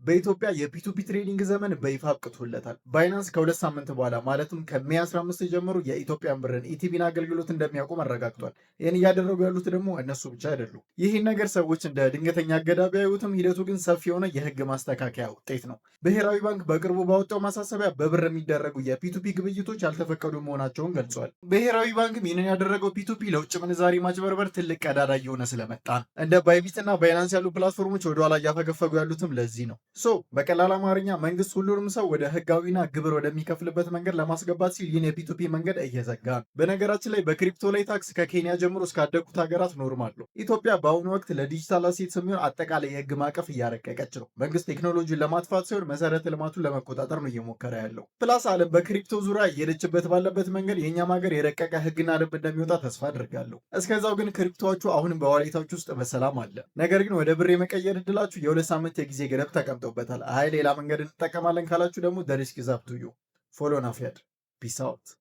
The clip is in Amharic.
በኢትዮጵያ የ P2P trading ዘመን በይፋ አብቅቶለታል። ባይናንስ ከ2 ሳምንት በኋላ ማለትም ከ May 15 ጀምሮ የኢትዮጵያን ብርን ETB ን አገልግሎት እንደሚያቆም አረጋግጧል። ይህን እያደረጉ ያሉት ደግሞ እነሱ ብቻ አይደሉም። ይህን ነገር ሰዎች እንደ ድንገተኛ እገዳ ቢያዩትም ሂደቱ ግን ሰፊ የሆነ የህግ ማስተካከያ ውጤት ነው። ብሔራዊ ባንክ በቅርቡ ባወጣው ማሳሰቢያ በብር የሚደረጉ የ P2P ግብይቶች ያልተፈቀዱ መሆናቸውን ገልጿል። ብሔራዊ ባንክም ይህንን ያደረገው P2P ለውጭ ምንዛሪ ማጭበርበር ትልቅ ቀዳዳ እየሆነ ስለመጣ ነው። እንደ ባይቢት እና ባይናንስ ያሉ platform ኦች ወደኋላ እያፈገፈጉ ያሉትም ለዚህ ነው። So በቀላል አማርኛ መንግስት ሁሉንም ሰው ወደ ህጋዊና ግብር ወደሚከፍልበት መንገድ ለማስገባት ሲል ይህን የ P2P መንገድ እየዘጋ ነው። በነገራችን ላይ በ crypto ላይ tax ከኬንያ ጀምሮ እስካደጉት ሀገራት normal ነው። ኢትዮጵያ በአሁኑ ወቅት ለ digital assets የሚሆን አጠቃላይ የህግ ማዕቀፍ እያረቀቀች ነው። መንግስት ቴክኖሎጂን ለማጥፋት ሳይሆን መሰረተ ልማቱን ለመቆጣጠር ነው እየሞከረ ያለው። Plus ዓለም በ crypto ዙሪያ እየሄደችበት ባለበት መንገድ የእኛም ሀገር የረቀቀ ህግና ደንብ እንደሚወጣ ተስፋ አድርጋለሁ። እስከዛው ግን crypto ኣችሁ አሁንም በ wallet ኣችሁ ውስጥ በሰላም አለ። ነገር ግን ወደ ብር የመቀየር እድላችሁ የ2 ሳምንት የጊዜ ገደብ ተቀምጦበታል። አይ ሌላ መንገድ እንጠቀማለን ካላችሁ ደግሞ the risk is up to you። Follow ናፊያድ። Peace out.